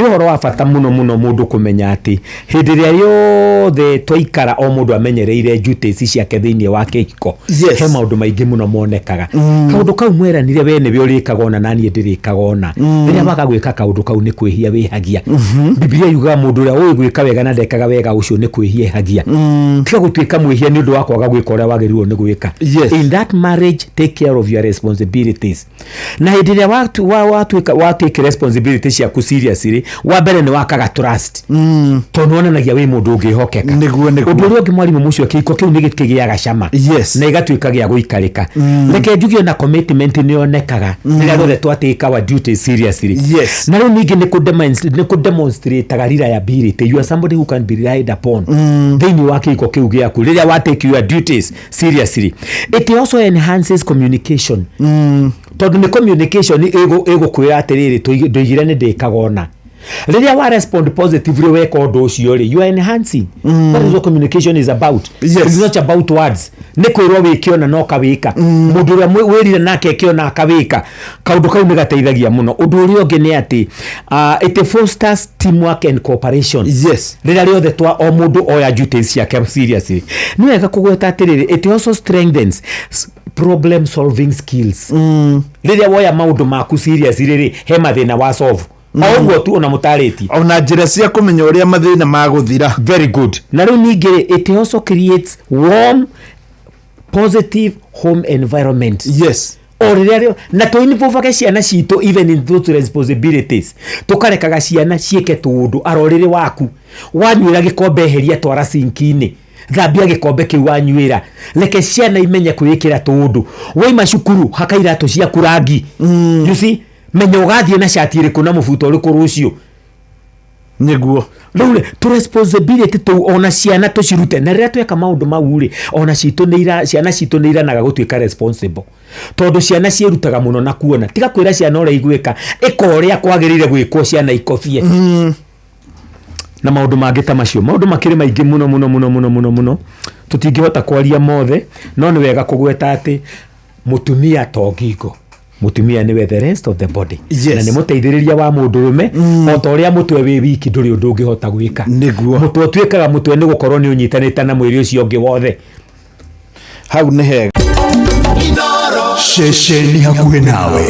Nĩ ũhoro wa bata mũno mũno mũndũ kũmenya atĩ hĩndĩ ĩrĩa yothe twaikara o mũndũ amenyereire duties ciake thĩinĩ wa kĩhiko, he maũndũ maingĩ mũno monekaga. Kaũndũ kau mweranire we nĩwe ũrĩkaga ũna na niĩ ndĩrĩkaga ũna. Rĩrĩa waga gwĩka kaũndũ kau nĩ kwĩhia wĩhagia. Bibilia yugaga mũndũ ũrĩa ũĩ gwĩka wega na ndekaga wega ũcio nĩ kwĩhia ehagia. Tiga gũtuĩka mwĩhia nĩ ũndũ wa kwaga gwĩka ũrĩa wagĩrĩirwo nĩ gwĩka. In that marriage, take care of your responsibilities. Na hĩndĩ ĩrĩa watuĩka wa take responsibility ciaku seriously, wa mbere nĩ wakaga trust, tondũ wonanagia wĩ mũndũ ũngĩhokeka. Nĩguo. Ũndũ ũrĩa ũngĩ, mwarimũ mũcio, kĩhiko kĩu nĩ gĩkĩgĩaga cama na ĩgatuĩka gĩa gũikarĩka. Reke njuge ona commitment nĩ yonekaga rĩrĩa rĩothe twa take our duty seriously. Na rĩu ningĩ nĩ kũ demonstrate reliability. You are somebody who can be relied upon thĩinĩ wa kĩhiko kĩu gĩaku rĩrĩa wa take your duties seriously. It also enhances communication, tondũ nĩ communication ĩgũkwĩra atĩrĩrĩ, "Ndoigire nĩ ndĩkaga ũna." Rĩrĩa wa respond positively weka ũndũ ũcio rĩ, you are enhancing. That is what communication is about. It's not about words. Nĩ kwĩrwo wĩke ona no kawĩka. Mũndũ ũrĩa wĩrire nake eke ona akawĩka, kaũndũ kau nĩ gateithagia mũno. Ũndũ ũrĩa ũngĩ nĩ atĩ it fosters teamwork and cooperation. Rĩrĩa rĩothe twa o mũndũ oya duties ciake seriously. Nĩ wega kũgweta atĩrĩrĩ, it also strengthens problem solving skills. Rĩrĩa woya maũndũ maku seriously rĩ, he mathĩna wa solve o ũguo tu ona mũtarĩtie. Ona njĩra cia kũmenya ũrĩa mathĩna magũthira. Very good. Na rĩu ningĩ rĩ, it also creates warm, positive home environment. O rĩrĩa na tũinvolvage ciana citũ even in those responsibilities, tũkarekaga ciana ciĩke tũũndũ. Arorĩrĩ waku wanyuĩra gĩkombe, eheria, twara sinki-inĩ, thambia gĩkombe kĩu wanyuĩra. Reke ciana imenye kwĩĩkĩra tũũndũ. Waima cukuru, haka iratũ ciaku rangi. You see, menya ũgathiĩ na cati ĩrĩkũ na mũbuto ũrĩkũ rũciũ. Rĩu rĩ, tũ responsibility tũu ona ciana tũcirute. Na rĩrĩa tweka maũndũ mau rĩ, ona citũ nĩ ira ciana citũ nĩ iranaga gũtuĩka responsible, tondũ ciana ciĩrutaga mũno na kuona. Tiga kwĩra ciana ũrĩa igwĩka, ĩka ũrĩa kwagĩrĩire gwĩkwo, ciana ikobie na maũndũ mangĩ ta macio. Maũndũ makĩrĩ maingĩ mũno mũno mũno mũno mũno mũno, tũtingĩhota kwaria mothe, no nĩ wega kũgweta atĩ mũtumia to ngingo, mũtumia nĩwe the rest of the body. Na nĩ mũteithĩrĩria wa mũndũrũme. O ta ũrĩa mũtwe wĩ wiki ndũrĩ ũndũ ũngĩhota gwĩka. Mũtwe ũtuĩkaga mũtwe nĩ gũkorwo nĩ ũnyitanĩte na mwĩrĩ ũcio ũngĩ wothe. Hau nĩ hega. Ceceni hakuhĩ nawe.